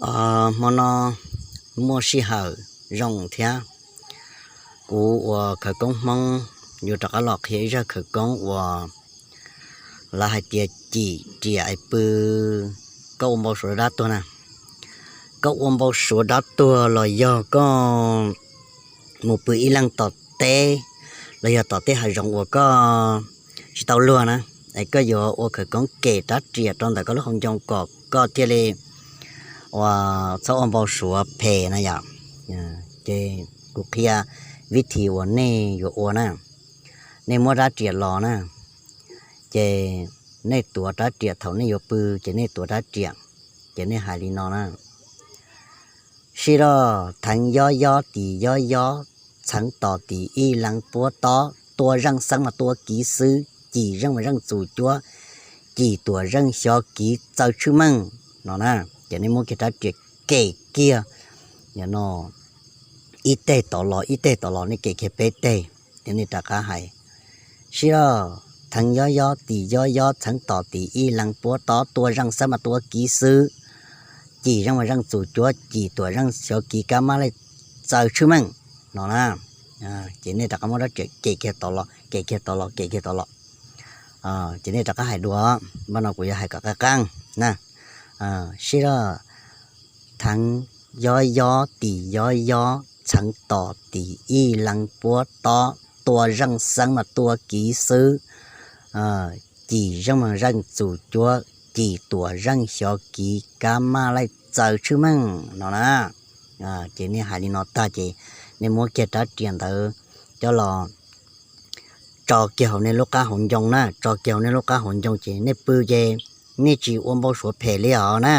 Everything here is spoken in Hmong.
Hmo no muaj sij hawm zoo thiab, kuv ua khawv koob Hmoob yuav rov qab los qhia ib zaj khawv koob uas lawv hais tias cim riam es pw. Koj ua npau suav dab tuag na, koj ua npau suav dab tuag los yog koj mus pw ib leeg tom teb, los yog tom tej hav zoov uas koj tsis tau luag na, es koj yuav ua khawv koob kem rab riam rau ntawm koj lub hauv ncoo kom koj thiaj li ua, txhob ua npau suav phem na yom. Ces kuv qhia vib thim uas nej yuav ua na. Nej muab rab riam los na, ces nej tuav rab riam thaum nej yuav pw, ces nej tuav rab riam, ces nej hais li no na: Sib loj theev yob yob tis yob yob, txheev tos tis ib leev puab tob, tua zeej xeeb mas tua kiv xwb, cim zeej mas zeej txus cuab, cim tuam zeej xyov kiv txaws tshwj meej no na. Ces nej muab kiag rab riam kem kiag no ib teg tod los ib teg tod los, nej kem kiag peb teg, ces nej rov qab hais: Sib loj theev yob yob tis yob yob, txheev tos tis ib leev puab tob, tua zeej xeeb mas tua kiv xwb, cim zeej mas zeej txus cuab, cim tuam zeej xyov kiv kab mab laij txaws tshwj meej no na. Ces nej rov qab muab rab riam kem kiag tod los kem kiag tod los kem kiag tod los. Ces nej rov qab hais dua, npaj no kuv yuav hais kom qab qeeb na. Sib loj theev yob yob tis yob yob, txheev tos tis ib leev puab tob, tua zeej xeeb mas tua kiv xwb, cim zeej mas zeej txus cuab, cim tuam zeej xyov kiv kab mab laij txaws tshwj meej no na. Ces nej hais li no tag ces nej muab kiag rab riam ntawd coj los tso kiag hauv nej lub qab hauv ncoo na, tso kiag hauv nej lub qab hauv ncoo ces nej pw ces nej tsis ua npau suav phem li os na.